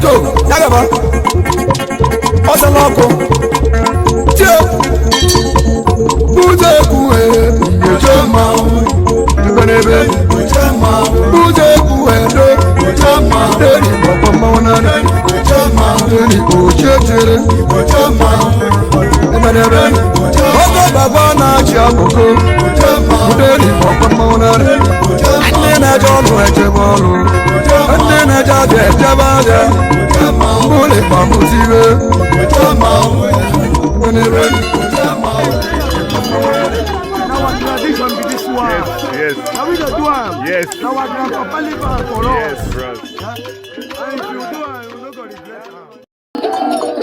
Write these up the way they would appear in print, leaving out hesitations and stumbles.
Disco ya gaba ọsala ọkụ tie ụzọ ekwuhe oche mmanwụ ebe ụzọ ekwuhe do deri ọkpọ mmanwụ n'anya deri oche chere ebe oge baba na-achị akụkụ deri ọkpọ mmanwụ n'anya ndị na-eje ọrụ echebe ọrụ ndị na-eje abịa echebe abịa mbụlị kpamụzibe ebe. Our tradition be this one. Yes, yes. Now we dey do am. Yes. Na our grandpapa leave am for us. Yes, bros. And if you do am, you no go regret am.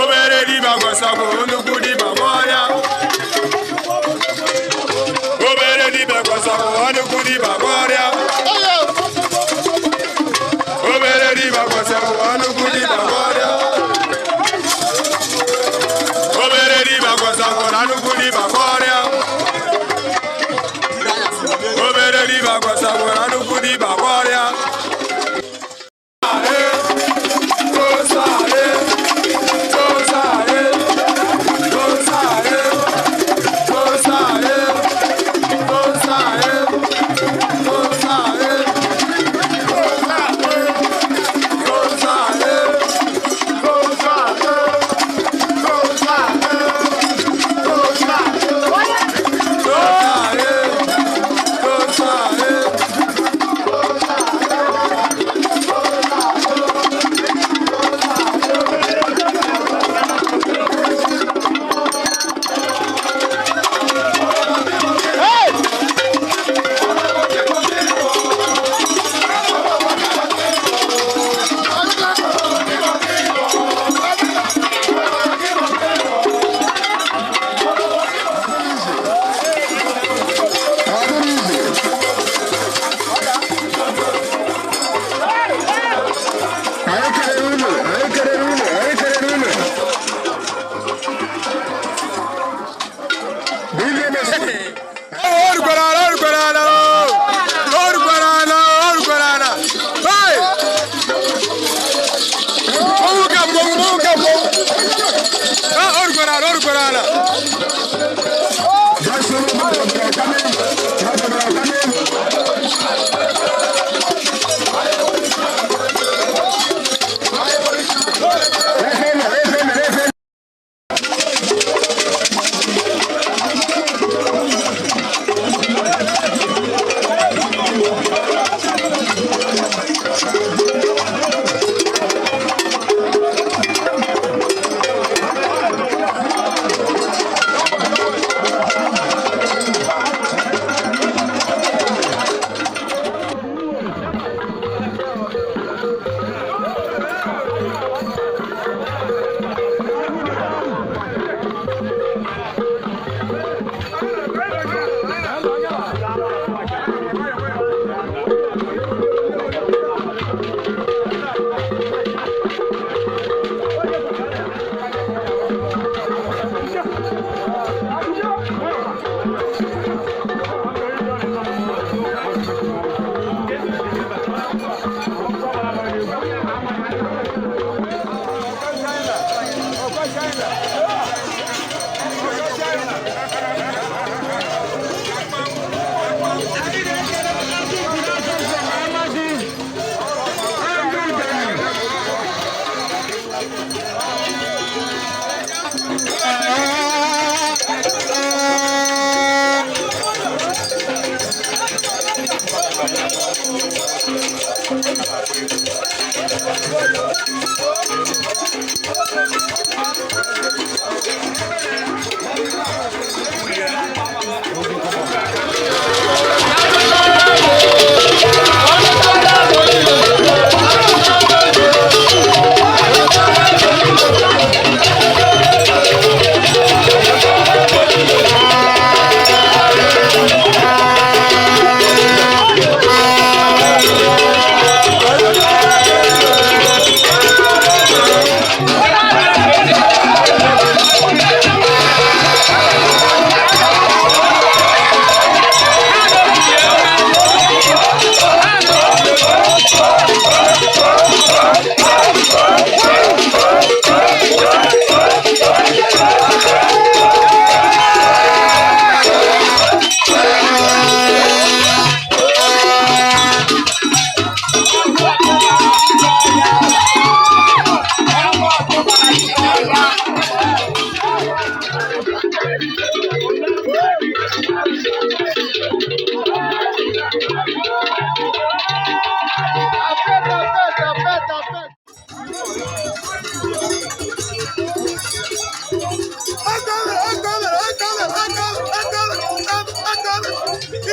Obere dibịa gwasagwo nnukwu dibịa gwọrịa. Obere dibịa gwasagwo nnukwu dibịa gwọrịa. Obere dibịa gwasagwo nnukwu dibịa gwọrịa. Obere dibịa gwasagwo na nnukwu dibịa gwọrịa. Obere dibịa gwasagwo na nnukwu dibịa gwọrịa.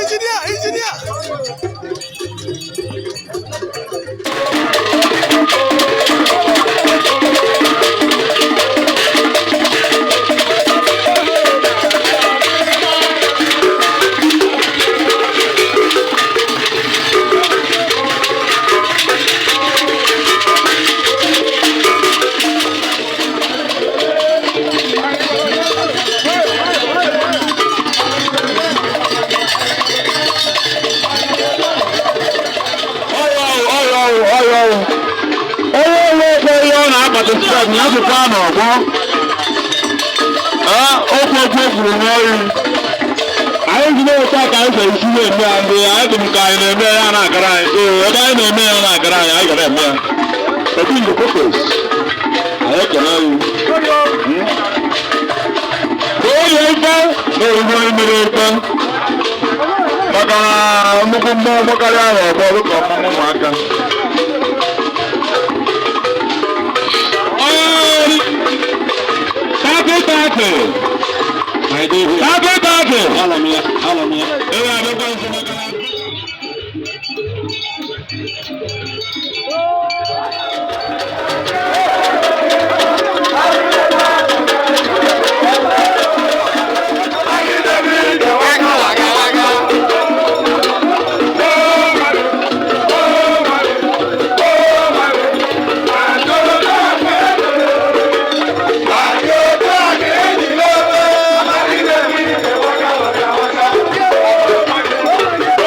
Engineer, engineer. Onye nwe okwu ihe ọ na-akpata site na asụkwa n'ọgbọ okwu okwu kwuru n'ọrụ anyị jide otu a ka anyị kwere isi na-eme ya ndị anyị dị m ka anyị na-eme ya na-agara anyị. Ee, ebe anyị na-eme ya na-agara anyị, anyị gara eme ya obi the purpose. Anyị ekele anyị ka onye ife na orugbo onye mere ife maka na nnukwu mmụọ gbakarịa n'ọgbọ dịka ọmụmụ ụmụaka. Happy birthday! Happy birthday! Ewe abịakwa nso maka na Thank you.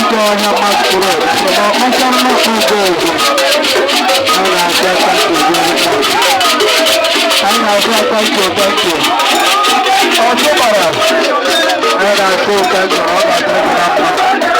Ike Ọhịa Masquerade. Ọkpọkọrọ n'ọkpọ ugbo. Anyị na-asị thank you very much. Anyị na-asị thank you, thank you. Ọtụ gbara. Anyị na-asị thank you, ọ ga-adịrị gị na mma.